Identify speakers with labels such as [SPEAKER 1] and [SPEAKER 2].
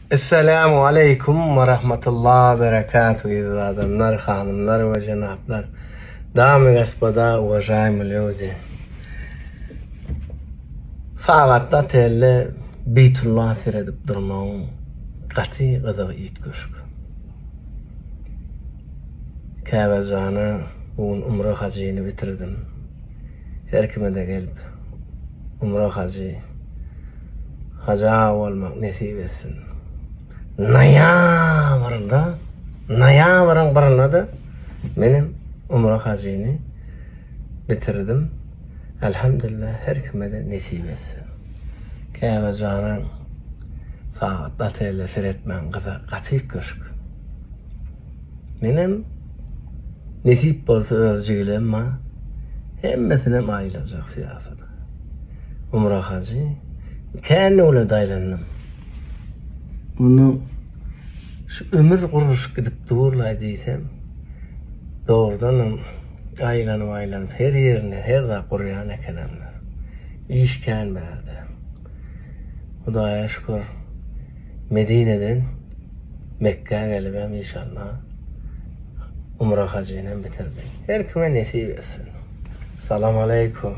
[SPEAKER 1] Esselamu aleýkum we rahmatullah berekatuh eziz adamlar, hanymlar we jenaplar. Damy gospoda, uwažaýmy lýudi. Sagatda otelde Beýtullah seredip durmagyň gaty gyzygy üýtgeşik. Käbejana bu gün umra hajyny bitirdim. Her kime-de gelip umra hajy haja bolmak nesip etsin. Noýabrda, noýabryň birinde-de menem umra hajyny bitirdim. Elhamdülillah her kime-de nesip etsin. Käbe jana sagatly otelde seretmäň gyza gaty üýtgeşik. Menem nesip bolsa öz jigilem bar. Hemmesinem aýlajak syýasata. Umra hajy kän döwlet aýlandym. Muny şu ömür gurluşyk gidip durlaý diýsem, dogrudanam aýlanyp aýlanyp her ýerinde her zat gurýan ekenemler. Iş kän bärde. Hudaýa şükür Medineden Mekgä gelibem inşallah umra hajyny hem bitirdik. Her kime nesip etsin. Salam aleýkum.